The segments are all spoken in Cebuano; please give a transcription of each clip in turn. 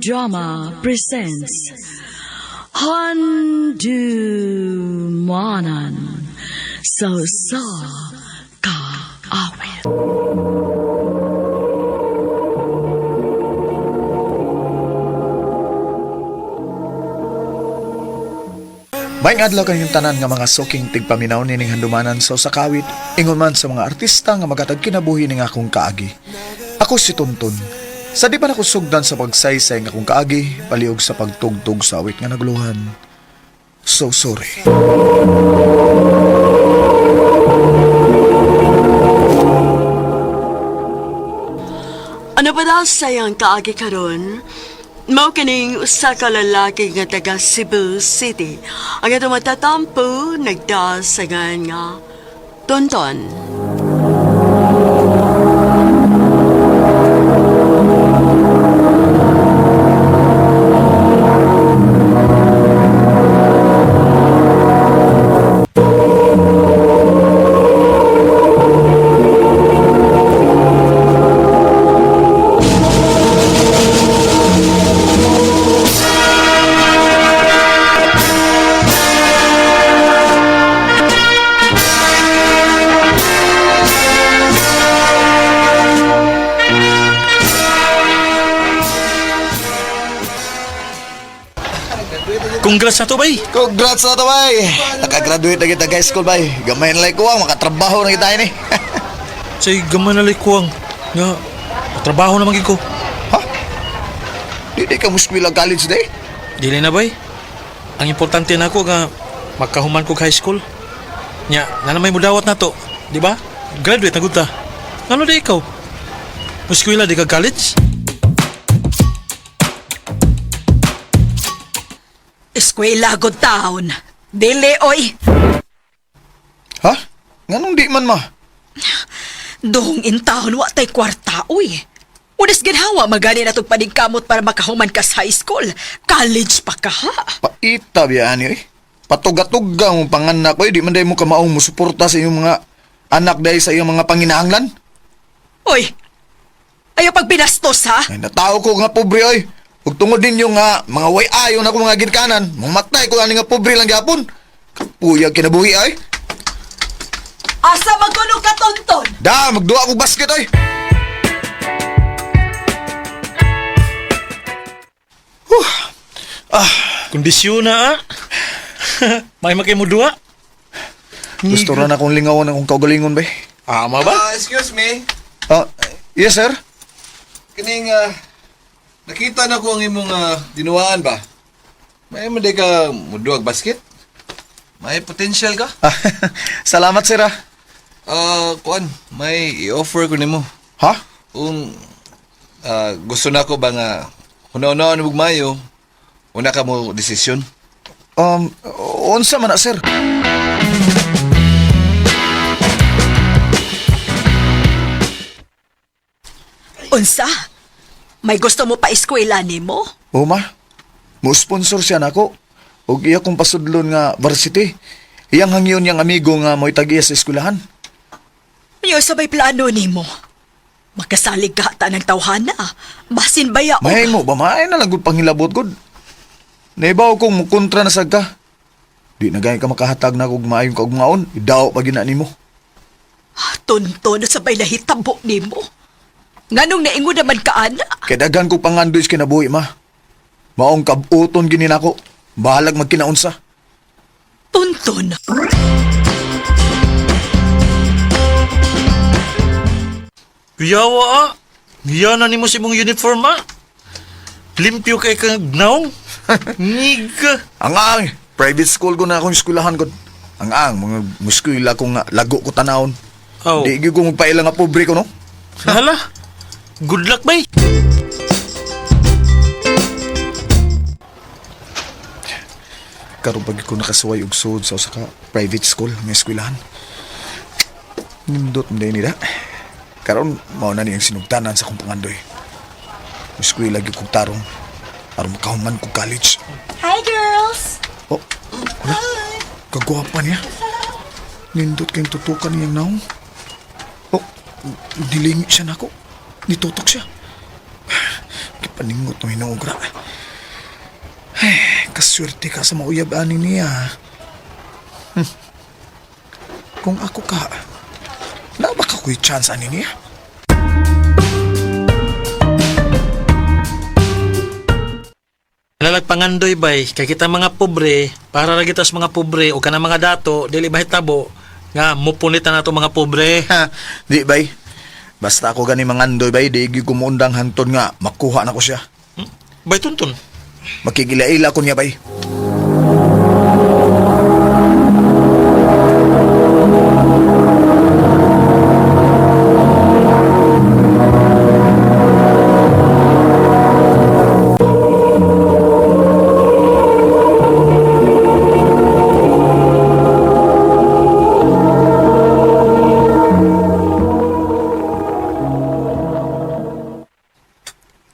Drama presents Handumanan sa Usa Ka Awit. Maayong adlaw kanyong tanan nga mga suking tigpaminaw nining handumanan sa usa ka awit, ingon man sa mga artista nga magatag kinabuhi ning akong kaagi. Ako si Tunton. Sa di pa nako sugdan sa pagsaysay nga akong kaagi, paliog sa pagtugtog sa awit nga naguluhan. So sorry. Ano ba daw sayang kaagi karon? Mao kining usa ka lalaki nga taga Cebu City. Ang atong matatampo nagdasagan nga Tonton. Congrats na to, bay. Congrats na to, bay! Nakagraduate na kita high school, bay. Gamay na lang ko ang makatrabaho na kita ini. Say, gamay na lang kuwang. Nga, trabaho naman gid ko. Ha? Di di ka muskwila college day? Dili na, bay. Ang importante na ako nga makahuman ko high school. Nya, na may mudawat na to. Di ba? Graduate na gud ta. Ngano di ikaw? Muskwila di ka college? Eskwela good town. Dili oy. Ha? Nganong di man ma? Dong in town wa tay kwarta oy. Unas ginhawa magani na tog paningkamot para makahuman ka sa high school. College pa ka ha. Paita biya ani eh. Patuga-tuga mo panganak ko eh. Di man dahil mo kamaong musuporta sa iyong mga anak dahil sa iyong mga panginahanglan. Oy. Ayaw pag binastos ha. Ay, natao ko nga pobre oy. Ug tungod ninyo nga mga way ayo na ko mga ginkanan, mamatay ko ani nga pobre lang gyapon. Kapuyag kinabuhi ay. Asa magkuno ka tonton? Da, magduha kog basket oy. Kondisyon na, ah. May makay mo duha. Gusto ra na akong lingawan akong kaugalingon bay. Ama ba? Excuse me. Ah, yes sir. Kining nakita na ko ang imong dinuwaan ba? May man di ka muduag basket? May potential ka? Ah, salamat sir ah. Kuan, may i-offer ko nimo. Ha? Kung gusto na ko ba nga hunaw-hunaw og mayo, una ka mo desisyon. Um, unsa man na sir? Unsa? May gusto mo pa eskwela nimo? O ma, mo-sponsor siya nako. Og iya kong pasudlon nga varsity. Iyang hangyon niyang amigo nga mo'y tag-iya sa eskwelahan. Yo sabay plano nimo. Makasalig ka ta ng tawhana. Basin baya og Mahimo ba? Maay na lang gud pangilabot gud. Naibaw kong mukontra na sad ka. Di na gani ka makahatag na kog maayong kaugmaon. Idaw pa gina nimo. Tonton sabay nahitabo nimo. Nganong naingon naman ka ana? Kay daghan kog pangandoy sa kinabuhi ma. Maong kabuton gini nako. Bahalag magkinaunsa. Tonton. Kuyawa, ah. Niya na nimo sa imong uniform, ah. Limpyo kay kang naong. Niga. Ang ang private school ko na akong eskwelahan ko. Ang ang mga muskwela ko nga lago ko tanawon. Oh. Di gyud ko magpaila nga pobre ko no. Hala. Good luck, bay. Karon pag ko nakasuway og sud sa usa ka private school nga eskwelahan. Nindot man nila. Karon mao na niyang sinugtanan sa akong pangandoy. Eskwela gyud kog tarong aron makahuman kog college. Hi girls. Oh, wala. Kagwapa niya. Nindot kayong tutukan niyang naong. Oh, nilingi siya nako. Nitutok siya. Paningot ng hinugra. Ay, kaswerte ka sa mauyab ani niya. Kung ako ka, na baka ko'y chance ani niya? Lalag pangandoy bay, kay kita mga pobre, para ra kita sa mga pobre o kanang mga dato, dili mahitabo nga mupunit na nato mga pobre. Ha, di bay. Basta ako gani mangandoy bay, di gyud ko muundang hantod nga makuha na ko siya. Bay tuntun. Makigilaila ko niya bay.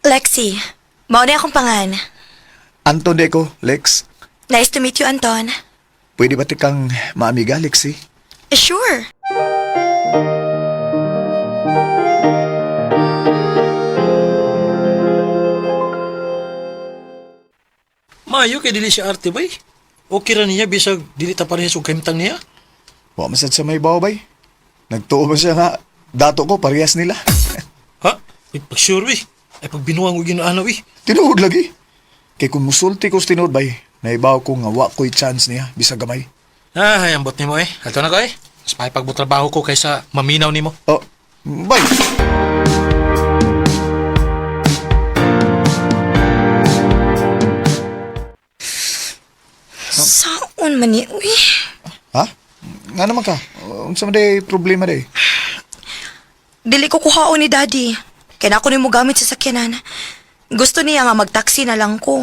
Lexi, mauna akong pangan. Anton de ko, Lex. Nice to meet you, Anton. Pwede ba tikang maamiga, Lexi? Sure. Maayo kay dili siya arte bay. Okay ra niya bisag dili ta parehas og kahimtang niya. Wa man sad sa may bawo bay. Nagtuo ba siya nga dato ko parehas nila. Ha? Ay, pag sure eh. Ay pag binuang og ginaano eh. Tinuod lagi. Kay kung musulti ko sa tinuod bay, naibaw ko nga wa ko'y chance niya bisag gamay. Ah, ay, ambot nimo eh. Ato na ko eh. Mas maipagbutrabaho ko kaysa maminaw nimo. Oh, bay. Saon man ni, uy. Ha? Nga naman ka? Unsa man day problema day? Dili ko kuhaon ni Daddy. Kaya na ako nimo gamit sa sakyanan. Gusto niya nga magtaksi na lang ko.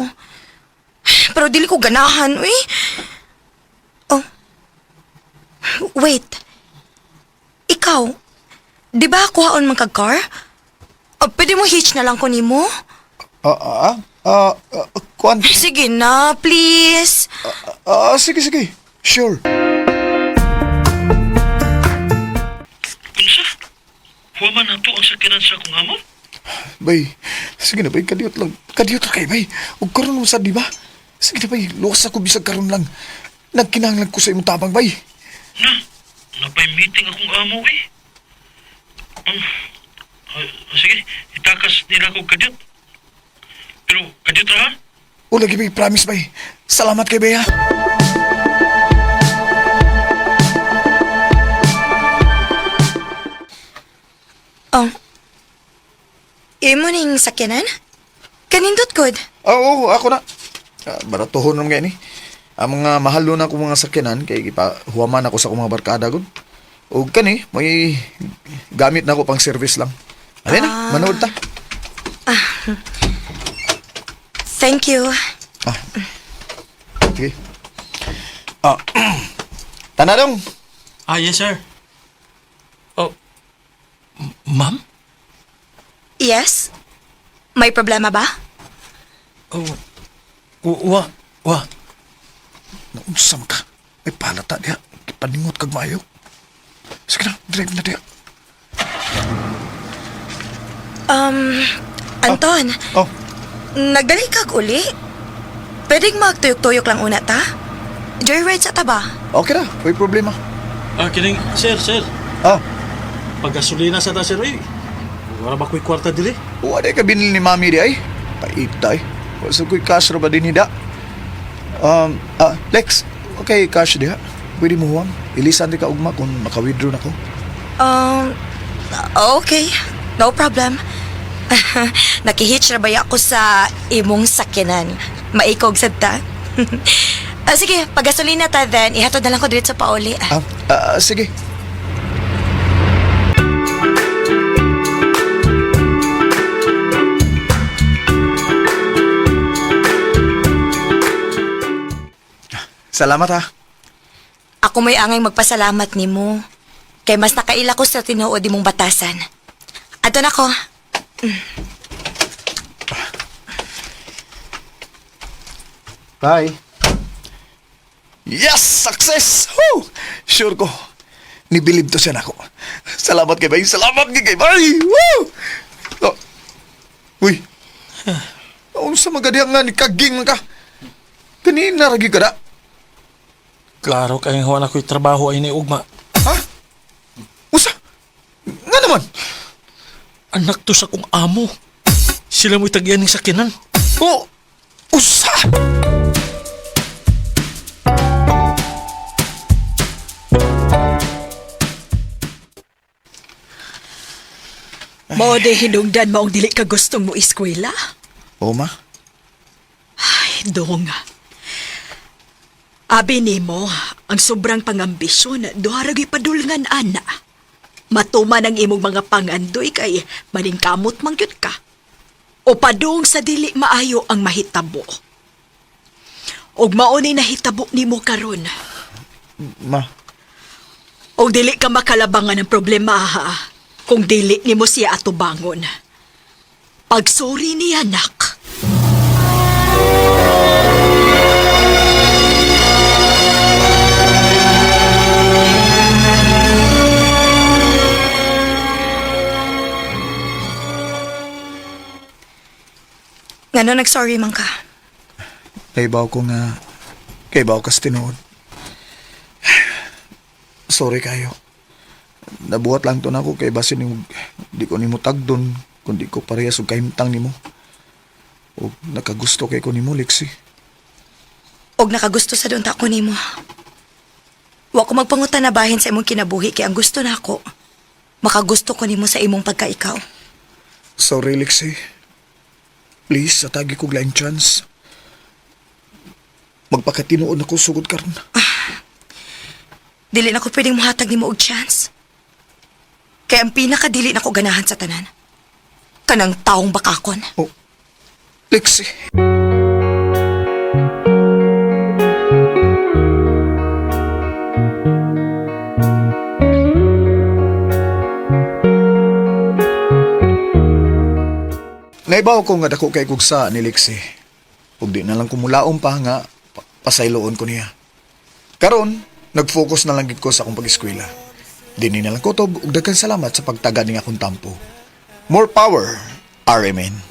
Pero dili ko ganahan, uy. Oh. Wait. Ikaw, di ba kuhaon man kag car? O, pwede mo hitch na lang ko nimo? Ah, ah, ah, ah, kuan. Sige na, please. Ah, sige, sige. Sure. Unsa? Huwaman na to ang sakyanan sa akong amo? Bay, sige na bay, kadiyot lang. Kadiyot lang kay bay. Ug karon mo sad di ba? Sige na bay, luwas ako bisag karon lang. Nagkinahanglan ko sa imong tabang bay. Na, napay meeting akong amo eh. Sige, itakas nila ko kadyot. Pero kadyot ra ha? O lagi bay, promise bay. Salamat kay bay ha. Oh. Imo ning sakyanan? Kanindot good. Ah, Oo, ako na. Ah, baratuhon naman kayo ni. Ang mga mahal na akong mga sakyanan, kay ipa, huwaman ako sa akong mga barkada gud. O kani, may gamit na ako pang service lang. Alin na, manood ta. Thank you. Ah. Sige. Ah. Tanadong. Ah, yes sir. Oh, ma'am? Yes? May problema ba? Oh, wa, wa. Naunsam ka. Ay palata diha. Paningot kag maayo. Sige na, drive na diha. Um, Anton, Oh, nagdali kag uli? Pwedeng magtuyok-tuyok lang una ta? Joyride sa taba. okay na. May problema. Ah, kining, sir, sir. Ah, Paggasolina sa ta, sir, eh. Wala ba ko'y kwarta dili? wala ka binili ni mami di ay. Paita ay. Wa sa ko'y cash ra ba din hida? Lex, okay, cash diha. Pwede mo huwang. Ilisan di ka ugma kung maka-withdraw na ko. Um, okay. No problem. Nakihitch na baya ako sa imong sakyanan. Maikog sad ta. Ah, sige, pagasolina ta then, ihatod na lang ko dito sa pauli. Ah, ah, sige. Salamat ha. Ako may angay magpasalamat nimo. Kay mas nakaila ko sa tinuod imong batasan. Ato na ko. Bye. Yes! Success! Woo! Sure ko. Nibilib to siya nako. Salamat kay Bay. Salamat kay Bay. Woo! Oh. Uy. Unsa magadi nga ni kaging man ka? Kanina ra gyud ka da. Klaro kay huwan ako'y trabaho ay ni ugma. Ha? Unsa? Nga naman? Anak to sa kong amo. Sila mo'y tagyan ng sakinan. Oh, usa! Mao de hinungdan maong dili ka gustong mo eskwela. Oo, ma. Ay, dong. Abi nimo, ang sobrang pangambisyon, duha ra gyud padulngan ana. Matuman ang imong mga pangandoy kay maningkamot man gyud ka. O padung sa dili maayo ang mahitabo. Og mao ni nahitabo nimo karon. Ma, Og dili ka makalabangan ng problema ha, kung dili nimo siya atubangon. Pagsuri niya, nak. Ngano nag-sorry man ka? kaibaw ko nga, kaibaw kas tinuod. Sorry kayo. Nabuhat lang to na ako kay basin nimo di ko nimo tagdon kundi ko parehas og kahimtang nimo. O nakagusto kay ko nimo Lexi. Og nakagusto sa doon ta ako nimo. Wa ko magpangutan na bahin sa imong kinabuhi kay ang gusto na ako. Makagusto ko nimo sa imong pagkaikaw. Sorry Lexi. Please, atagi ko laing chance. Magpakatinuod ako sugod karon. Dili na ko pwedeng muhatag nimo og chance. Kay ang pinakadili na ko ganahan sa tanan. Kanang taong bakakon. Oh, Lexi. Naibaw ko nga dako kay kugsa ni Lexi. Ug di na lang kumulaom pa nga pasayloon ko niya. Karon, nag-focus na lang gid ko sa akong pag-eskwela. Dini na lang kutob ug daghan salamat sa pagtaga ning akong tampo. More power, RMN.